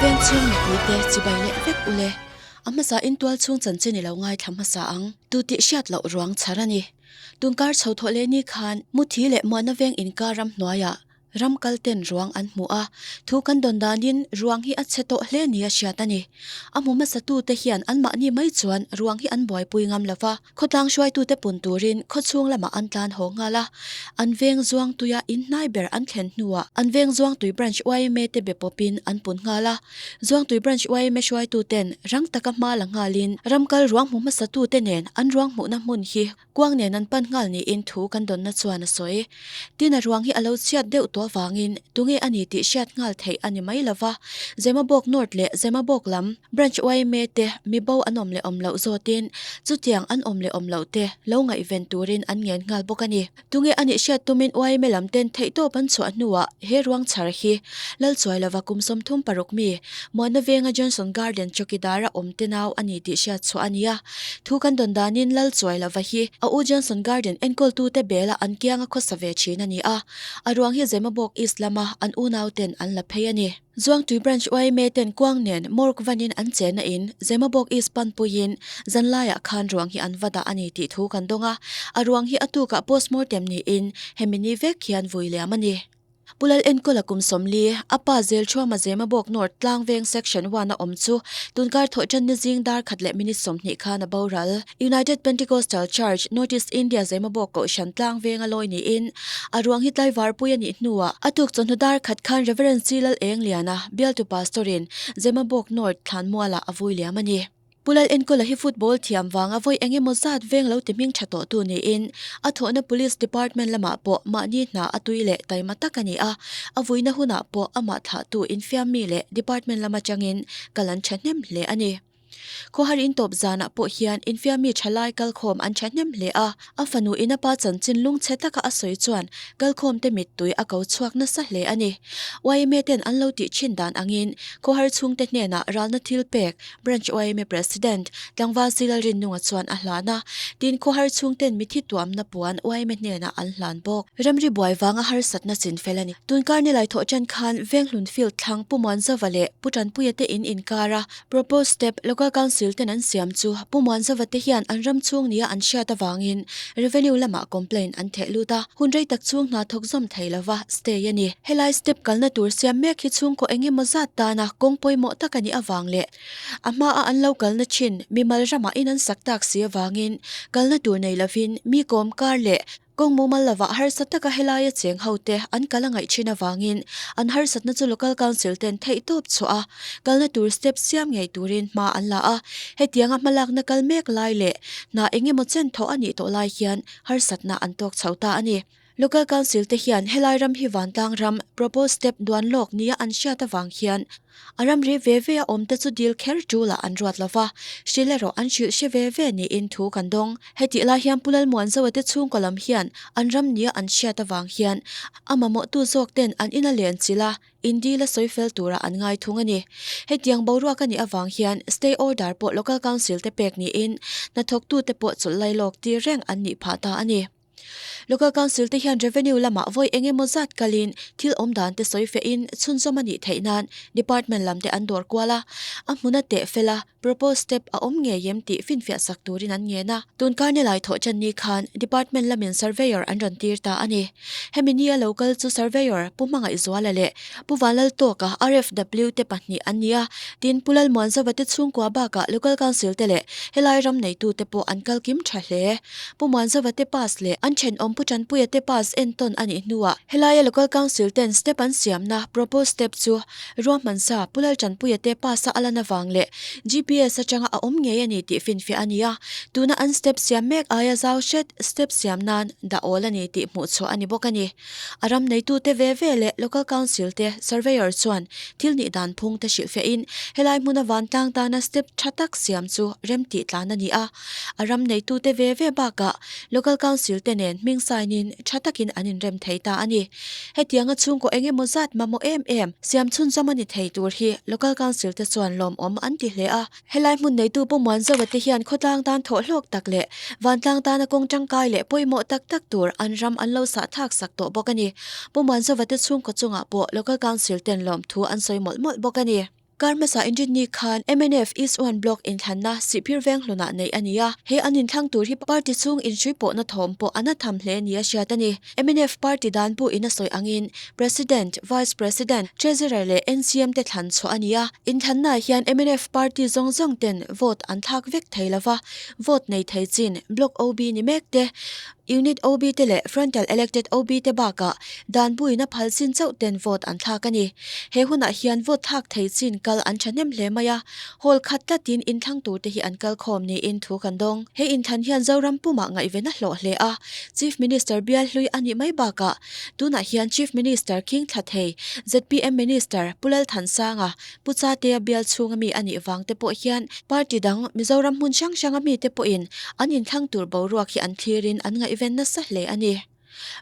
Vengchhung mipuite chibai leh vek ule. A hmasa in tualchhung chanchin i lo ngaithla hmasa ang. Tu tih hriat loh ruang chhar a ni. Tunkar chho thawh leh ni khan Muthi leh Muana veng inkar ram hnuaiah Ram kal ten ruang an hmu a, thu kan dawn danin ruang hi a chhe tawh hle nia hriat a ni. A hmu hmasatute hian anmahni mai chuan ruang hi an buaipui ngam lo va, khawtlang hruaitute pun turin khawchhung lamah an tlan haw nghal a. An veng zuang tuia in hnai ber an thlen hnuah an veng Zuangtui Branch yma te be pawpin an pun nghal a. Zuangtui Branch yma hruaituten rang taka hma la nghalin ram kal ruang hmu hmasatute nen an ruang hmuhna hmun hi Kuang nen an pan nghal niin thu kan dawnna chuan a sawi. Tin a ruang hi a lo chhiat deuh tawh avangin tunge a ni tih hriat nghal theih a ni mai lo va. Zemabawk North leh Zemabawk lam Branch yma te mi bo an awm leh awm loh zawtin chutiang an awm leh awm loh te lo ngaihven turin an ngen nghal bawk a ni. Tunge a nih hriat tumin yma lam ten theihtawp an chhuah hnuah he ruang chhar hi Lalchuai lova kum 36 mi Muana Venga Johnson Garden chawkidara awm te nau a ni tih hriat chhuah a ni a. Thu kan dawn danin Lalchuai lova hi a u Johnson Garden enkawltute bela an kianga khawsa ve thin a ni a, a ruang hi Zemabawk East lama an unau ten an la phei a ni. Zuangtui Branch yma ten kuang nen morgue vanin an chenna in Zemabawk East panpuiin zanlaiah khan ruang hi an va dah a ni tih thu kan dawng a, a ruang hi a tukah postmortem niin hemi ni vek hian vui liam a ni. Pu Lal Enkawla kum 40, a pa Zelthuama Zemabawk North Tlangveng Section 1 a awm chu tunkar thawhṭan ni zing dar khat leh minute 20 khan a boral. United Pentecostal Church, North East India Zemabawk Kohhran Tlangveng a lawi niin a ruang hi tlaivarpui a nih hnuah a tuk chawhnu dar khat khan Reverend C Lal Engliana, bialtu pastor-in Zemabawk North Thlanmualah a vui liam a ni. Pu Lal Enkawla hi football thiam vanga vawi eng emaw zat veng lo ti hming tha tawhtu niin a thawhna Police Department lamah pawh mahni hna a tui leh taima tak a ni a, a vuina hunah pawh amah thlahtu infiam mi leh department lam atangin kal an thahnem hle a ni. Khawhar in tawp zanah pawh hian infiam mi thalai kalkhawm an thahnem hle a, a fanu in a pa chanchin lungchhe taka a sawi chuan kalkhawmte mittui a ko chhuak nasa hle a ni. Yma ten an lo tih thin dan angin khawhar chhungte hnenah ralna thil pek Branch yma President Tlangval Silalrinnunga chuan a hlan a, tin khawhar chhungten mithi tuamna puan yma hnenah an hlan bawk. Ramri buai vanga harsatna chin fel a ni. Tunkar nilai thawh ṭan khan Venghlun Field thlang Pu Muanzova leh Pu Ṭanpuia te in inkara Proposed Step Local Council ten an siam chu Pu Muanzova te hian an ram chhung nia an hriat avangin Revenue lamah complaint an theh lut a, hun rei tak chhung hna thawk zawm thei lova stay a ni. Helai step kalna tur siam mek hi chhungkaw eng emaw zat tana kawng pawimawh tak a nih avang leh a hmaa an lo kalna thin mimal ramah in an sak tak si avangin kalna tur nei lovin mi kawm kar leh kawng mumal lovah harsa taka helaia cheng hote an kal a ngaih thin avangin an harsatna chu local council ten theihtawp chhuah a kalna tur step siam ngei turin hma an la a. Hetianga hmalakna kal mek lai leh hna eng emaw chen thawh a nih tawh lai hian harsatna an tawk chho ta a ni. Local Council te hian helai ram hi vantlang ram proposed step duan lawk nia an hriat avang hian a ramri ve ve a awm te chu dil kher tul ah an ruat lova, hrilh erawh an hrilh hre ve ve niin thu kan dawng. Hetih lai hian Pu Lalmuanzaua te chhungkaw lam hian an ram nia an hriat avang hian a mamawhtu zawk ten an ina len chilh a, in dil a sawi fel tura an ngai thung a ni. Hetiang boruak a nih avang hian stay order pawh Local Council te pek niin hnathawktute pawh chawlh lailawk tir reng an nih phah ta a ni. Local Council te hian Revenue lamah vawi eng emaw zat kalin thil awm dan te sawi fehin chhunzawm a nih theih nan Department lam te an dawr kual a, a hmuna teh fel a, proposed step a awm ngei em tih finfiah sak turin an ngen a. Tun Karnilai thawh chan ni khan Department lamin Surveyor an rawn tir ta a ni. Hemi nia lo kal chu Surveyor Pu Hmangaihzuala leh Pu Vanlaltawka RFW te pahnih an ni a, tin Pu Lalmuanzova te chhungkua bakah Local Council te leh helai ram neitute pawh an kal kim tha hle. Pu Muanzova te pass leh an thenawm Pu Tanpuia te pass entawn a nih hnuah helaia Local Council ten step an siamna proposed step chu ruahman sa Pu Laltanpuia te pass a a lan avang leh GPS atanga a awm ngei a ni tih finfiah a ni a, tuna an step siam mek aia zau hret step siam nan dah awl a ni tih hmuhchhuah a ni bawk a ni. A ram neitute ve ve leh Local Council te Surveyor chuan thil nih dan phung te hrilhfiahin helai hmuna vantlang tana step tha tak siam chu remtih tlan a ni a. A ram neitute ve ve bakah Local Council te nen hming sign in tha takin an inrem thei ta a ni. Hetianga chhungkaw eng emaw zat mamawh em em siam chhunzawm a ni thei tur hi Local Council te chuan lawmawm an ti hle a. Helai hmun neitu Pu Muanzawa te hian khawtlang tan thawh hlawk tak leh vantlang tana kawng tangkai leh pawimawh tak tak tur an ram an lo sah thlak sak tawh bawk a ni. Pu Muanzawa te chhungkaw chungah pawh Local Council ten lawmthu an sawi mawlh mawlh bawk a ni. Kar hmasa Inrinni khan mnf East One Block inthlanna Sihphir veng hlunah neih a ni a, he an inthlang tur hi party chhung inhrui pawhna thawm pawh a na tham hle nia hriat a ni. Mnf party dan bu in a sawi angin President, Vice President, Treasurer leh NCM te thlan chhuah a ni a, inthlannaah hian mnf party zawng zawng ten vote an thlak vek thei lova, vote nei thei chin Block OB ni mek te, Unit OB te leh Frontal Elected OB te bakah dan buin a phal chin chauh ten vote an thlak a ni. He hunah hian vote thlak thei chin kal an thahnem hle mai a, hall khat tlatin inthlang turte hi an kal khawm niin thu kan dawng. He inthlan hian Zoram pumah ngaihven a hlawh hle a, Chief Minister bial hlui a nih mai bakah tunah hian Chief Minister King Thlathei, zpm Minister Pu Lalthansanga, Pu Chatea bial chhunga mi a nih vang te pawh hian party dang Mizoram hmun hrang hranga mite pawhin an inthlang tur boruak hi an thlirin an ngaihven nasa hle a ni.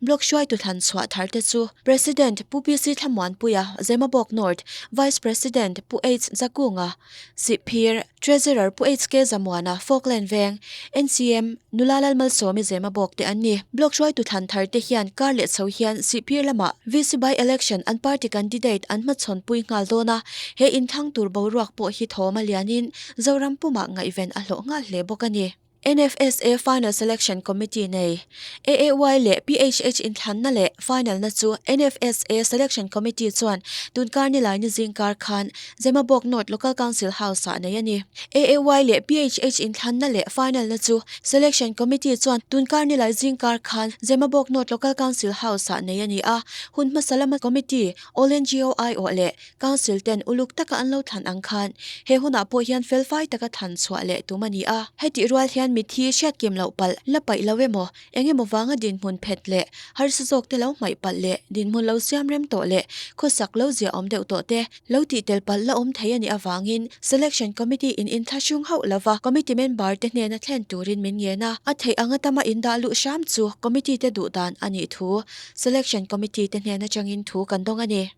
Block hruaitu thlan chhuah thar te chu President Pu PC Thlamuanpuia, Zemabawk North, Vice President Pu H Zakunga, Sihphir, Treasurer Pu HK Zamuana, Falkland Veng, NCM, Nula Lalmalsawmi Zemabawk te an ni. Block hruaitu thlan thar te hian kar leh chho hian Sihphir lamah VC by election an party candidate an hmachhawn pui nghal dawn a, he inthlang tur boruak pawh hi thawm a lianin Zoram pumah ngaihven a hlawh nghal hle bawk a ni. NFSA Final Selection Committee nei AAY leh PHH inthlanna leh final-na chu NFSA Selection Committee chuan tunkar nilai ni zingkar khan Zemabawk North Local Council House-ah nei a ni. AAY leh PHH inthlanna leh final-na chu Selection Committee chuan tunkar nilai zingkar khan Zemabawk North Local Council House-ah nei a ni a, hun hmasa lama Committee, All NGO aiawh leh Council ten uluk taka an lo thlan ang khan he hunah pawh hian felfai taka thlan chhuah leh tum a ni a. Hetih rual hian mithi hriat kim loh palh la paih lo emaw, eng emaw vanga dinhmun phet leh harsa zawk te lo hmaih palh leh dinhmun lo siam rem tawh leh khawsak lo zia awm deuh tawh te lo tih tel palh la awm thei a nih avangin Selection Committee in inthlahrung hauh lova Committee member te hnena thlen turin min ngen a. A theih anga tama indah luh hram chu Committee te duh dan a nih thu Selection Committee te hnen atangin thu kan dawng a ni.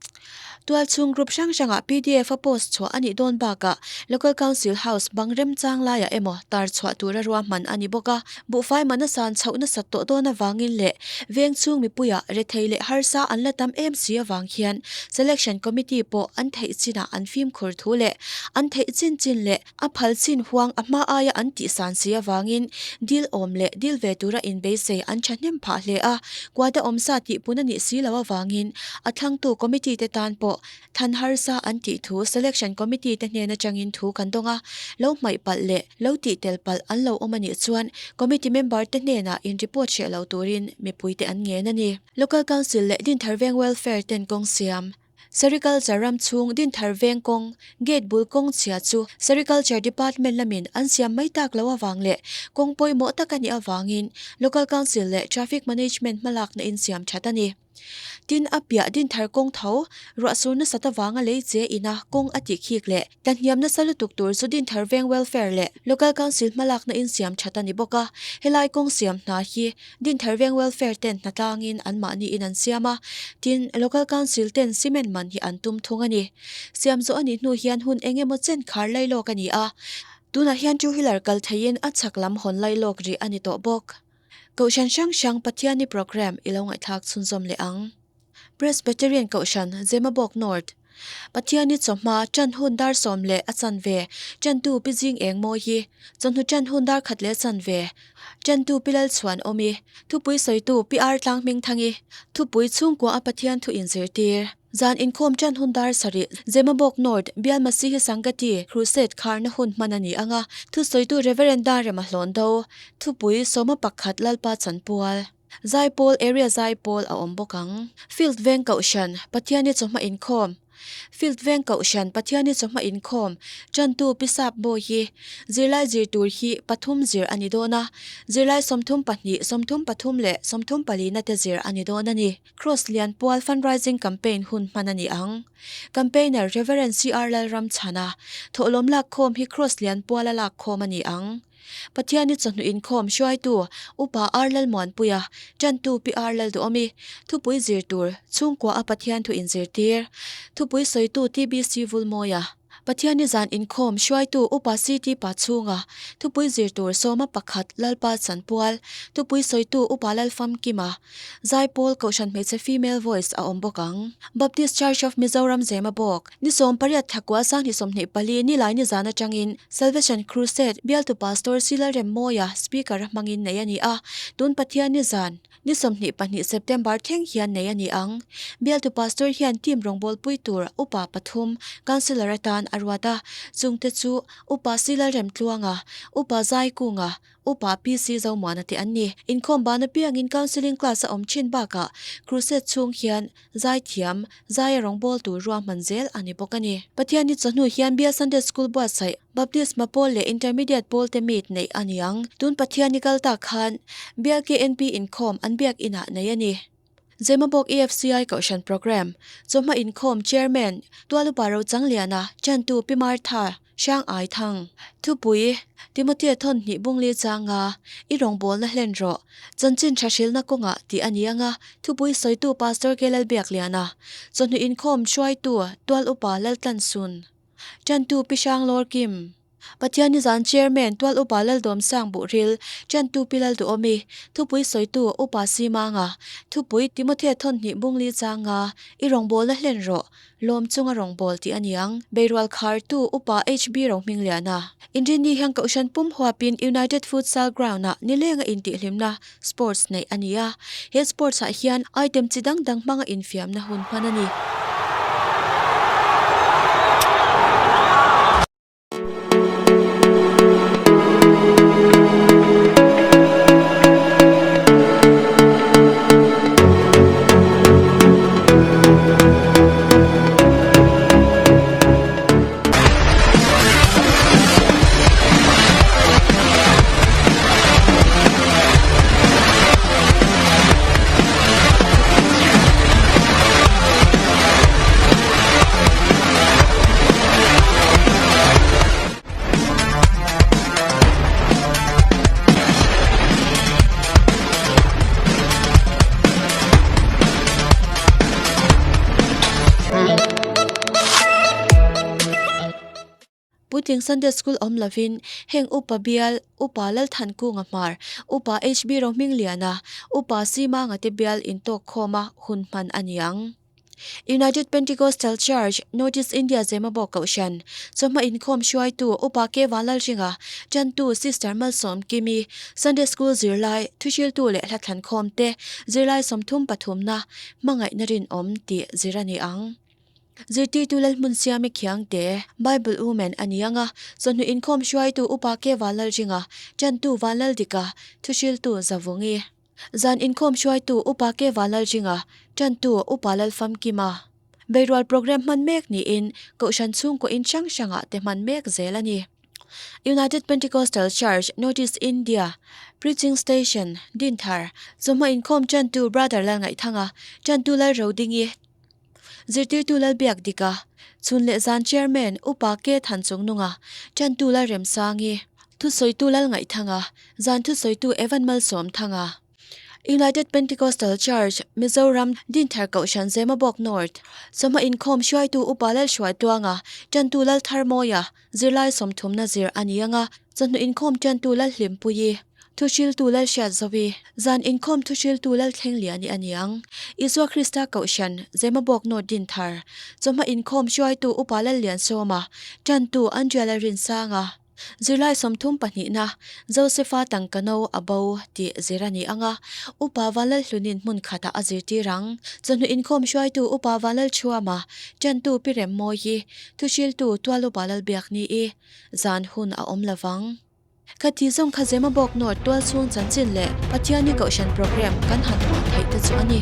Tualchhung group hrang hrangah pdf a post chhuah a nih dawn bakah Local Council House bang remchang laiah emaw tar chhuah tura ruahman a ni bawk a. Buhfai mana san chhoh nasat tawh dawn avangin leh veng chhung mipuiah rethei leh harsa an la tam em si avang hian Selection Committee pawh an theih chinah an fimkhur thu leh an theih chin chin leh a phal chin huang a hma aia an tihsan si avangin dil awm leh dil ve tura inbeisei an thahnem phah hle a, quota awmsa tihpun a nih si loh avangin a thlangtu committee te tan pawh thlan harsa an tih thu selection committee te hnen atangin thu kan dawng a, lo hmaih palh leh lo tih tel palh an lo awm a nih chuan committee member te hnenah in report hreh lo turin mipui te an ngen a ni. Local Council leh Dinthar Veng Welfare ten kawng siam. Sericulture ram chhung Dinthar veng kawng, gate bul kawng chhia chu Sericulture Department lamin an siam mai tak loh avang leh kawng pawimawh tak a nih avangin Local Council leh Traffic Management hmalakna in siam that a ni. Tin, a piah Dinthar kawng tho, ruahsur nasat avanga lei che ina kawng a tih khik leh tlahniam nasa lutuk tur chu Dinthar veng Welfare leh Local Council hmalakna in siam that a ni bawk a, helai kawng siam hna hi Dinthar Veng Welfare ten hnatlangin anmahni in an siam a, tin, Local Council ten cement man hi an tum thung a ni. Siam zawh a nih hnu hian hun eng emaw chen khar lailawk a ni a, tunah hian two wheeler kal theiin a chhak lam hawn lailawk rih a ni tawh bawk. Kohhran hrang hrang Pathianni programme i lo ngaihthlak chhunzawm leh ang. Presbyterian Kohhran, Zemabawk North, Pathianni chawhma ṭan hun dar sawm leh a chanve, ṭantu Pi Zing Eng Mawi hi, chawhnu ṭan hun dar khat leh a chanve, ṭantu Pi Lalchhuan Awmi, thupui sawitu Pi Ar Tlang Hmingthangi, thupui chhungkua a Pathian thu inzirtir. Zan inkhawm ṭan hun dar sarih, Zemabawk North, Bial Masihi Sangati, Crusade kharna hun hman a ni ang a, thusawitu Reverend Darrema Hlawnto, thupui sawma pakhat Lalpa Chanpual. Zaipawl Area Zaipawl a awm bawk ang. Field Veng Kohhran, Pathiani chawhma inkhawm Field Veng Kohhran, Pathiani chawhma inkhawm Tantu Pi Sap Bawi hi zirlai zir tur hi pathum zir a ni dawn a, zirlai 32, 33 leh 34 na te zir a ni dawn a ni. Cross Lian Pual Fundraising Campaign hun hman a ni ang. Campaigner Rev. CR Lalramchhana thawhlawm lakkhawm hi Cross Lian Puala lakkhawm a ni ang. Pathiani chawhnu inkhawm hruaitu Upa R Lalmuanpuia, Tantu Pi R Lalduhawmi, thupui zir tur chhungkua a Pathian thu inzirtir, thupui sawitu TBC Vulmawia, Pathiani zan inkhawm hruaitu Upa CT Pachhunga, thupui zir tur Sawma pakhat Lalpa Chanpual, thupui sawitu Upa Lalfamkima, Zaipawl Kohhran Hmeichhe Female Voice a awm bawk ang. Baptist Church of Mizoram Zemabawk, Ni 18 Thakua Sanghni 24 Nilai nizan atangin Salvation Crusade bialtu Pastor C Lalremmawia Speaker a hmangin nei a ni a, tun Pathian nizan, ni 22 September thleng hian nei a ni ang. Bialtu Pastor hian team rawngbawlpui tur upa pathum Councillor atan a ruat a, chungte chu Upa C Lalremtluanga, Upa Zaikunga, Upa PC Zomuana te an ni. Inkhawm ban apiangin Counselling class a awm thin bakah Crusade chhung hian zaithiam, zaia rawngbâwl tur ruahman zel a ni bawk a ni. Pathianni chawhnu hian Bial Sunday School buatsaih Baptisma pawl leh Intermediate pawl te meet neih a ni ang. Tun Pathianni kal tak khan Bial KNP inkhawm an biak inah nei a ni. Zemabawk EFCI Kohhran Programme, Chawhma Inkhawm Chairman, Tualupa Rochangliana, Chantu Pi Martha, Hrang Ai Thang, Thupui, Timothea thawn hnih bungli changa i rawngbawlna hlen rawh, chanchin tha hrilna kawngah tih a ni anga thupui sawitu Pastor K Lalbiakliana, Chawhnu Inkhawm hruaitu Tual Upa Laltlansun, Chantu Pi Hrang Lawrkim. Pathian nizan Chairman Tual Upa Laldawmsang Buhril, Chantu Pi Lalduhawmi, Thupui Sawitu Upa Simanga, Thupui Timothea thawn hnih bungli changa i rawngbawlna hlen rawh, lawm chunga rawngbâwl tih a niang. Beirual khartu Upa HB Rohmingliana. Inrinni hian Kohhran pum huapin United Futsal Ground-ah nilenga intihhlimna sports neih a ni a. He sports-ah hian item chi dang dang hmanga infiamna hun hman a ni. Puitling Sunday School awm lovin heng Upa Bial, Upa Lalthankunga Hmar, Upa HB Rohmingliana, Upa Simanga te bial intawk khawma hun hman a ni ang. United Pentecostal Church, North East India Zemabawk Kohhran, Chawhma inkhawm hruaitu Upa K Vanlalringa, Tantu Sister Malsawm Kimi, Sunday School zirlai, thuhriltu leh hlathlan khawmte, zirlai 30 pathumna, hmangaihna rinawm tih zir a ni ang. Zirtirtu Lalhmunsiami Khiangte, Bible Woman a ni ang a, chawhnu inkhawm hruaitu Upa K Vanlalringa, Tantu Vanlaldika, thuhriltu Zavungi. Zan inkhawm hruaitu Upa K Vanlalringa, Tantu Upa Lalfamkima. Beirual programme hman mek niin Kohhran chhungkaw in hrang hrangah te hman mek zel a ni. United Pentecostal Church, North East India, Preaching Station, Dinthar, Chawhma inkhawm Tantu Brother Lalngaihthanga, Tantu Lalrodingi, Zirtirtu Lalbiakdika, Chhun leh Zan Chairman Upa K Thanchungnunga, Tantu Lalremsangi, Thusawitu Lalngaihthanga, Zan thusawitu Evan Malsawmthanga. United Pentecostal Church, Mizoram, Dinthar Kohhran Zemabawk North, Chawhma inkhawm hruaitu Upa Lalhruaituanga, Tantu Laltharmawia, Zirlai sawmthumna zir a ni anga, chawhnu inkhawm tantu Lalhlimpuii, Thuhriltu Lalhriatzovi, zan inkhawm thuhriltu Lalthlengliani a ni ang. Isua Krista Kohhran, Zemabawk North Dinthar, chawhma inkhawm hruaitu Upa Lalliansawma, tantu Andrea Lalrinsanga, Zirlai 30 pahnihna, Josefa tangka no a bo tih zir a ni ang a, Upa Vanlalhlunin hmun khatah a zirtir ang. Chawhnu inkhawm hruaitu Upa Vanlalchhuama, tantu Pi Remmawii, Thuhriltu Tualupa Lalbiakni-i zan hun a awm lovang. Ka ti zawng kha Zemabawk North tualchhung chanchin leh Pathiani Kohhran programme kan han hmuh theih te chu a ni.